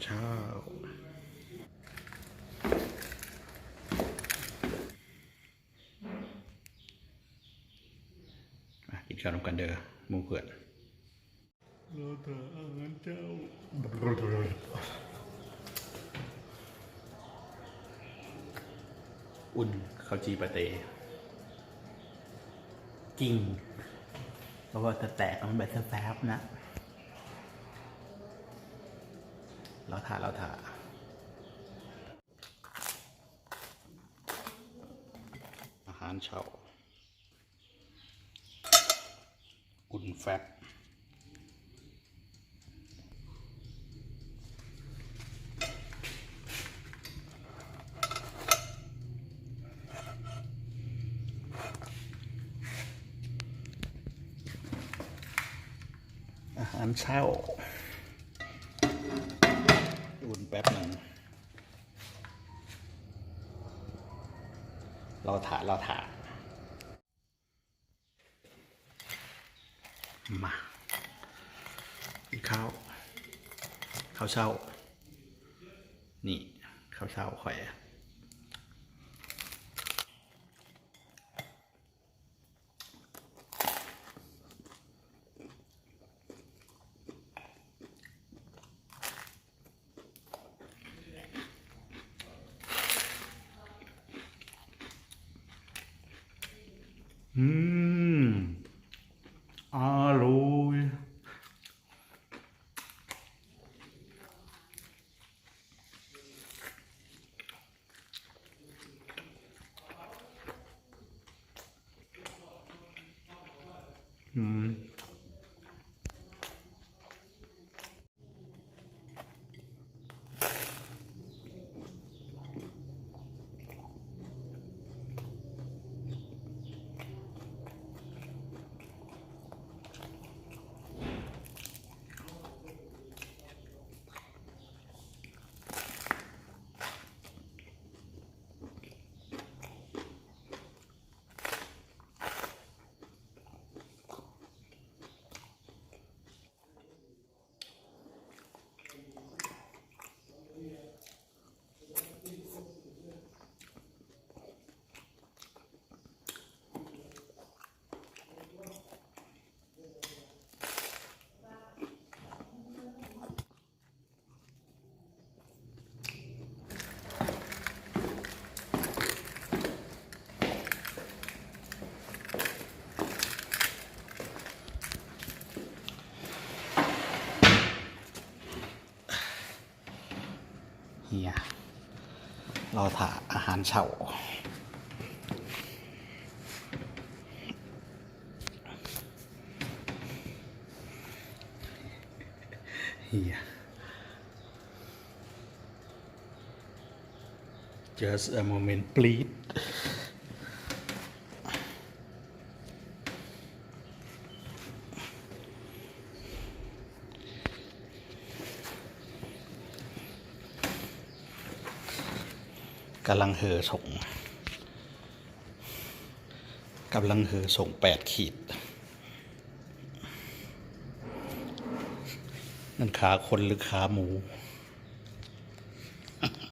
ເຊົ້າ. ມາກິນເຂົ້ານຳກັນເດີໝູ່ເພື່ອນ. ລໍຖ້າອາຫານເຊົ້າ. ອຸ່ນເຂົ້າຈີ່ປາເຕ ກິ້ງ ເພາະວ່າແຕກໆ ມັນແບບແຊບໆ ນະ. ລໍຖ້າ ລໍຖ້າ. ອາຫານເຊົ້າ ອຸ່ນແຟບ. ອາຫານເຊົ້າ ອຸ່ນແປັບໜຶ່ງ. ລໍຖ້າ ລໍຖ້າ. ມາ ກິນເຂົ້າ ເຂົ້າເຊົ້າ. ນີ້ ເຂົ້າເຊົ້າຂ້ອຍ. ອືມ ອະລ່ອຍ. ອືມ. ເຮຍ ລໍຖ້າອາຫານເຊົ້າ. ເຮຍ Just a moment please. ກຳລັງເຫີສົ່ງ ກຳລັງເຫີສົ່ງແປດຂີດ. ນັ້ນຂາຄົນຫຼືຂາໝູ?